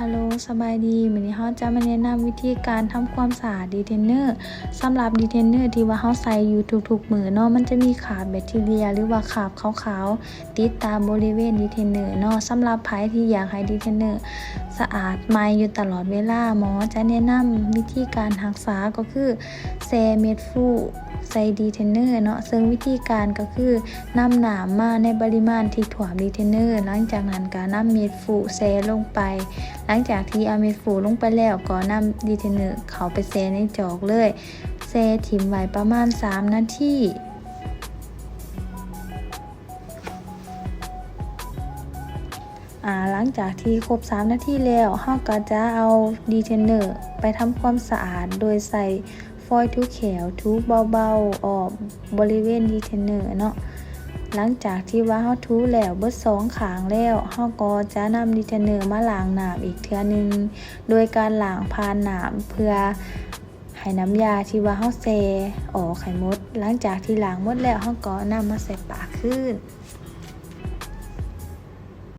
ຮາໂລ ສະບາຍດີ. ມື້ນີ້ເຮົາຈະມາແນະນຳວິທີການທຳຄວາມສະອາດດີເທນເນີ. ສຳລັບດີເທນເນີທີ່ວ່າເຮົາໃຊ້ຢູ່ທຸກໆມື້ເນາະ, ມັນຈະມີຄາບແບັກທີເຣຍ ຫຼືວ່າຄາບຂາວໆ ຕິດຕາມບໍລິເວນດີເທນເນີເນາະ. ສຳລັບໃຜທີ່ຢາກໃຫ້ດີເທນເນີສະອາດໃໝ່ຢູ່ຕະຫຼອດເວລາ, ໝໍຈະແນະນຳວິທີການຮັກສາກໍຄື ແຊ່ເມັດຟູໃສ່ດີເທນເນີເນາະ, ເຊິ່ງວິທີການກໍຄືນຳນ້ຳມາໃນປະລິມານທີ່ຖ້ວມດີເທນເນີ, ຫຼັງຈາກນັ້ນກໍນຳເມັດຟູແຊ່ລົງໄປ. ຫຼັງຈາກທີ່ເອົາເມັດຟູລົງໄປແລ້ວ, ກໍນຳດີເທນເນີເຂົ້າໄປແຊ່ໃນຈອກເລີຍ, ແຊ່ຖິ້ມໄວ້ປະມານສາມນາທີ. ອາ ຫຼັງຈາກທີ່ຄົບສາມນາທີແລ້ວ, ເຮົາກໍຈະເອົາດີເທນເນີໄປທຳຄວາມສະອາດໂດຍໃຊ້ຟອຍຖູແຂ້ວ, ຖູເບົາໆອອກບໍລິເວນດີເທນເນີເນາະ. ຫຼັງຈາກທີ່ວ່າເຮົາຖູແລ້ວເບິດສອງຂ້າງແລ້ວ, ເຮົາກໍຈະນຳດີເທນເນີມາລ້າງນ້ຳອີກເທື່ອໜຶ່ງ ໂດຍການລ້າງຜ່ານນ້ຳ ເພື່ອ ໃຫ້ນ້ຳຢາທີ່ວ່າເຮົາແຊ່ອອກໃຫ້ໝົດ. ຫຼັງຈາກທີ່ລ້າງໝົດແລ້ວ, ເຮົາກໍນຳມາໃສ່ປາກຄືນ.